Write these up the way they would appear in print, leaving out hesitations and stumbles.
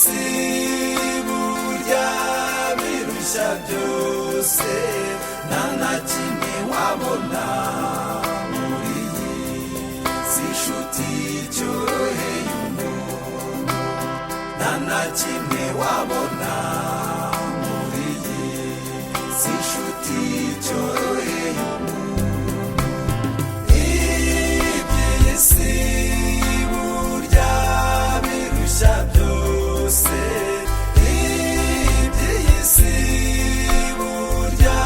Iby'isi burya birushya byose, nta na kimwe wabona muri iyi si inshuti cyoroheye umuntu, nta na kimwe wabona muri iyi si inshuti cyoroheye umuntu. Iby'isi burya birushya byose, iby'isi burya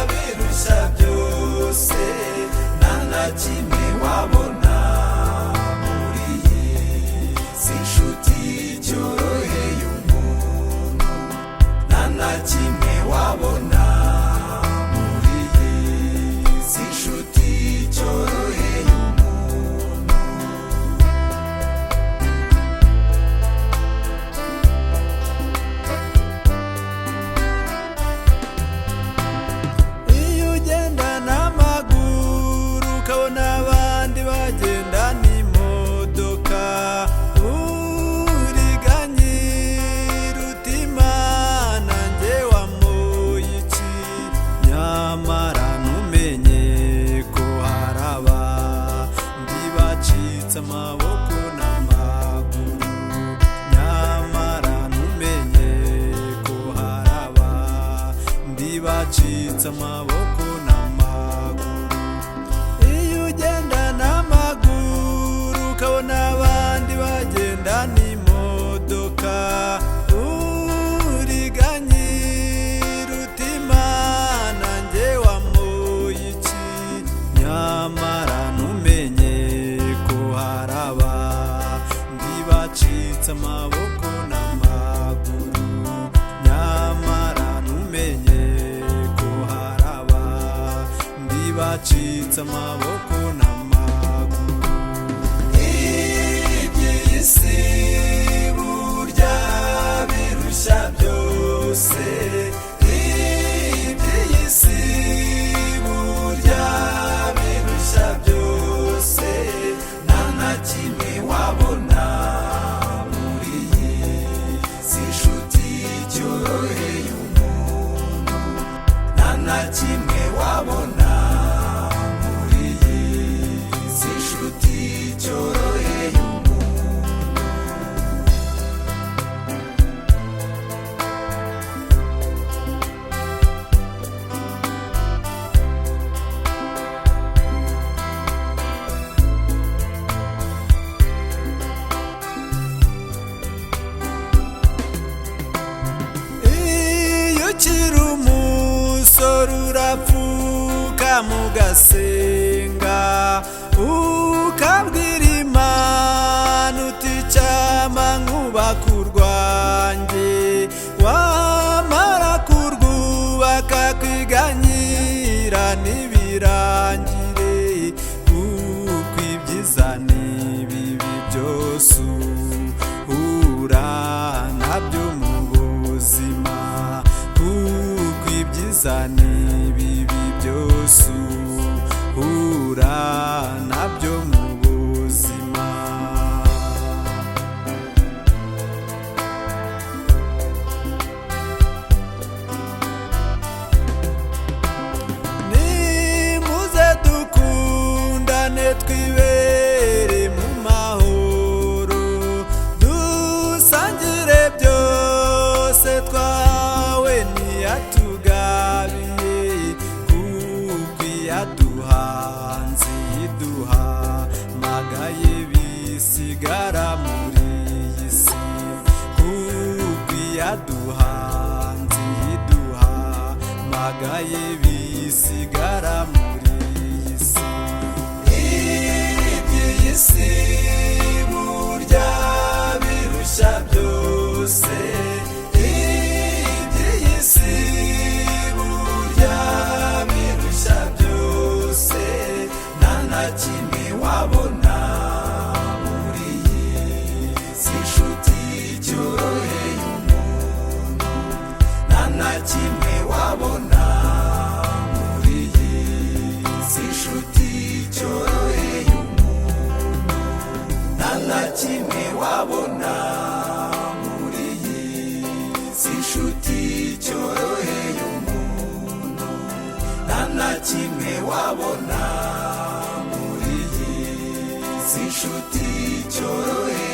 birushya byose, nta na kimwe wabona muri iyi si inshuti cyoroheye umuntu, nta na kimwe wabona muri iyi si inshuti cyoroheye umuntu. Iyo ugenda n'amaguru ukabona abandi bagenda n'imodoka, uriganyira uti Imana njye wamuye iki? Nyamara ntumenye ko hari abandi bacitse amaboko n'amaguru, nyamara ntumenye ko hari abandi bacitse amaboko n'amaguru. Iyo ugenda n'amaguru ukabona abandi bagenda n'imodoka, uriganyira uti Imana njye wamuye iki? Nyamara ntumenye ko hari abandi bacitse amaboko n'amaguru, nyamara ntumenye ko hari abandi bacitse amaboko n'amaguru. Iby'isi burya birushya byose, iby'isi burya birushya byose, nta na kimwe wabona muri iyi si inshuti cyoroheye umuntu, nta na kimwe wabona muri iyi si inshuti cyoroheye umuntu. Iyo ukiri umusore urapfuka mugasenga, ukabwira Imana uti cyama nkubaka urwanjye, wamara kurwubaka kwiganyira ntibirangire, kuko ibyiza n'ibibi byose uhura nabyo mu buzima, kuko ibyiza n'ibibi byose uhura nabyo mu buzima. Nimuze dukundane twibere mu mahoro, dusangire byose twawe ntiyatugabiye, kuko iyaduhanze iduha magaye bisigara muri iyi si, kuko iyaduhanze iduha magaye bisigara muri iyi si. Iby'isi burya birushya byose, iby'isi burya birushya byose, nta na kimwe wabona muri iyi si inshuti cyoroheye umuntu, nta na kimwe wabona muri iyi si inshuti cyoroheye umuntu, nta na kimwe wabona muri Si inshuti cyoroheje.